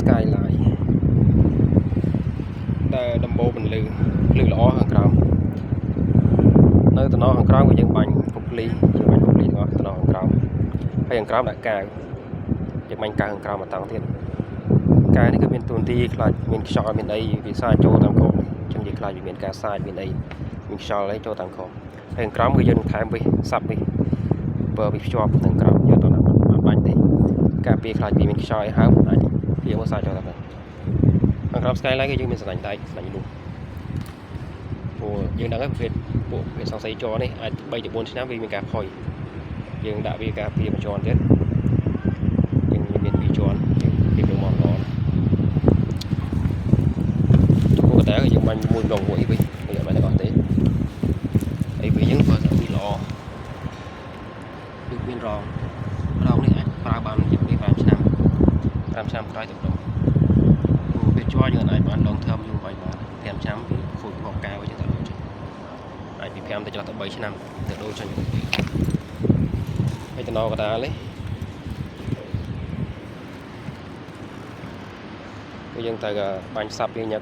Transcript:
Skylight ដែលដំបូលពន្លឺភ្លឺល្អខាងក្រោមនៅតំណខាងក្រោមក៏យើងបាញ់កុកលីយើងបាញ់កុកលីទាំងអស់តំណខាងក្រោមហើយខាងក្រោមដាក់កាវយើងបាញ់កាវខាងក្រោមមកតង់ទៀតកាវនេះគឺមានទួនាទីខ្លាចមានខ្យល់មានអីវាសាចចូលតាមខោនេះអញ្ចឹងយើងខ្លាចវាមានការសាចមានអីមានខ្យល់អីចូលតាមខោហើយខាងក្រោមគឺយើងនឹងថែមវិសសាប់វិសបើវាភ្ជាប់នឹងក្រោមយកទៅដាក់អត់បាញ់ទេការពារខ្លាចវាមានខ្យល់អីហើមអាចវាមកសាចចូលតាមហ្នឹងខាងក្រោម skylight គឺយើងមានសន្លាញ់ដែកសន្លាញ់លុះព្រោះយើងដឹងហើយប្រភេទពួកប្រភេទសង្ស័យជ័រនេះអាច3ទៅ4ឆ្នាំវាមានការផុយយើងដាក់វាការពារមួយជាន់ទៀតយើងមានពីរជាន់យើងពីរមកល្អចំពោះកតាគឺយើងបាញ់មួយម្ដងមួយវិញយើងអត់បាញ់ទាំងអស់ទេហើយវិញយើងប្រើសាពីល្អគឺមានរងរងនេះអាចប្រើបានរយៈពេល5ឆ្នាំ5ឆ្នាំក្រោយទៅម្ដងព្រោះពេលជ័រយើងអាចបាន long term យូរហើយបាន5ឆ្នាំវាខូចបកកែវអញ្ចឹងទៅដូចចេញអាចពី5ទៅចន្លោះទៅ3ឆ្នាំទៅដូរចេញហើយតំណកដាលនេះគឺយើងត្រូវបាញ់សាប់វាញឹក